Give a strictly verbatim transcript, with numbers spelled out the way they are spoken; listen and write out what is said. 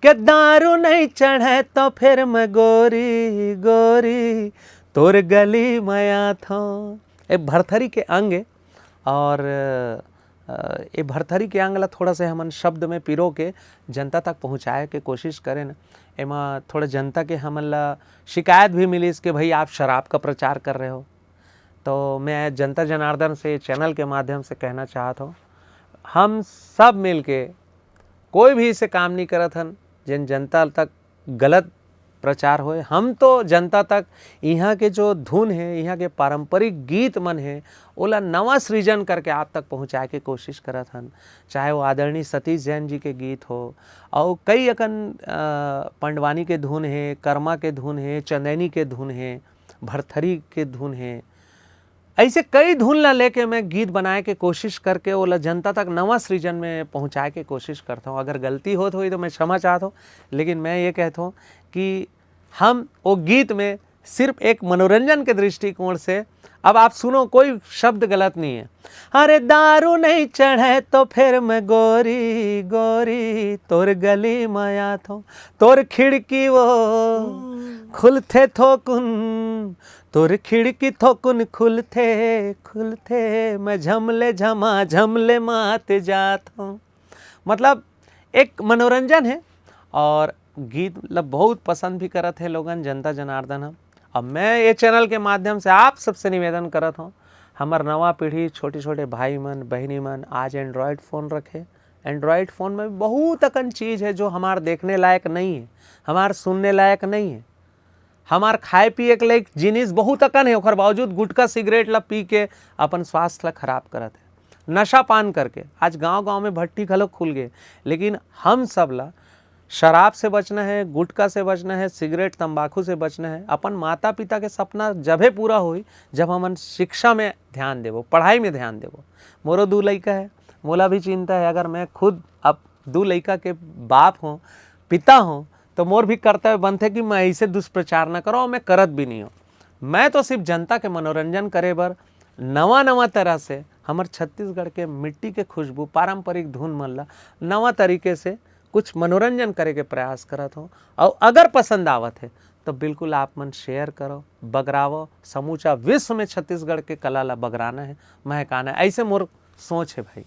के दारू नहीं चढ़े तो फिर मैं गोरी गोरी तोर गली में आथों। ए भरथरी के अंग ए, और अ, ए भरथरी के अंग ला थोड़ा से हमन शब्द में पिरो के जनता तक पहुँचाए के कोशिश करेन। एमा थोड़ा जनता के हमन ला शिकायत भी मिलिस कि भाई, आप शराब का प्रचार कर रहे हो। तो मैं जनता जनार्दन से, चैनल के माध्यम से कहना चाहत हूँ, हम सब मिलके कोई भी इसे काम नहीं करत हन जेन जनता तक गलत प्रचार होए। हम तो जनता तक इहाँ के जो धुन हे, इहाँ के पारंपरिक गीत मन हे, ओला नवा सृजन करके आप तक पहुँचाए के कोशिश करत हन। चाहे वो आदरणीय सतीश जैन जी के गीत हो, अउ कई अकन, अ, पंडवानी के धुन हे, कर्मा के धुन हे, चंदैनी के धुन हे, भरथरी के धुन हे, ऐसे कई धुन ला लेके मैं गीत बनाए के कोशिश करके ओला जनता तक नवा सृजन में पहुँचाए के कोशिश करता हूँ। अगर गलती होत होई तो मैं क्षमा चाहत हूँ, लेकिन मैं ये कहता हूँ कि हम वो गीत में सिर्फ एक मनोरंजन के दृष्टिकोण से, अब आप सुनो, कोई शब्द गलत नहीं है। अरे दारू नहीं चढ़े तो फिर मैं गोरी गोरी तोर गली में आथों, तोर खिड़की वो खुलथे थोकुन, तोर खिड़की थोकुन खुलथे खुलथे, मैं झमले झमा झमले मात जात हूँ। मतलब, एक मनोरंजन है और गीत ल बहुत पसंद भी करत है लोगन, जनता जनार्दन ह। अब मैं ये चैनल के माध्यम से आप सबसे निवेदन करत हूँ, हमर नवा पीढ़ी, छोटे छोटे भाई मन, बहिनी मन आज एंड्रॉयड फ़ोन रखे। एंड्रॉयड फ़ोन में बहुत अकन चीज़ है जो हमार देखने लायक नहीं है, हमार सुनने लायक नहीं है। हमार खाए पिए के लायक जिनिस बहुत अकन है, ओकर बावजूद गुटखा सिगरेट ला पी के अपन स्वास्थ्य ला खराब करत है, नशा पान करके। आज गांव गांव में भट्टी घलो खुल गए, लेकिन हम सब ला शराब से बचना है, गुटखा से बचना है, सिगरेट तंबाकू से बचना है। अपन माता पिता के सपना जभे पूरा होई, जब हमन शिक्षा में ध्यान देबो, पढ़ाई में ध्यान देबो। मोरो दू लइका है, मोला भी चिंता है। अगर मैं खुद अब दू लइका के बाप हों, पिता हों, तो मोर भी कर्तव्य बनथे कि मैं ऐसे दुष्प्रचार न करो, और मैं करत भी नहीं हूँ। मैं तो सिर्फ जनता के मनोरंजन करे बर नवा नवा तरह से हमर छत्तीसगढ़ के मिट्टी के खुशबू, पारंपरिक धुन मन ला नवा तरीके से कुछ मनोरंजन करे के प्रयास करत हूँ। और अगर पसंद आवत है तो बिल्कुल आप मन शेयर करो, बगरावो। समूचा विश्व में छत्तीसगढ़ के कला ला बगराना है, महकाना है, ऐसे मोर सोच है भाई।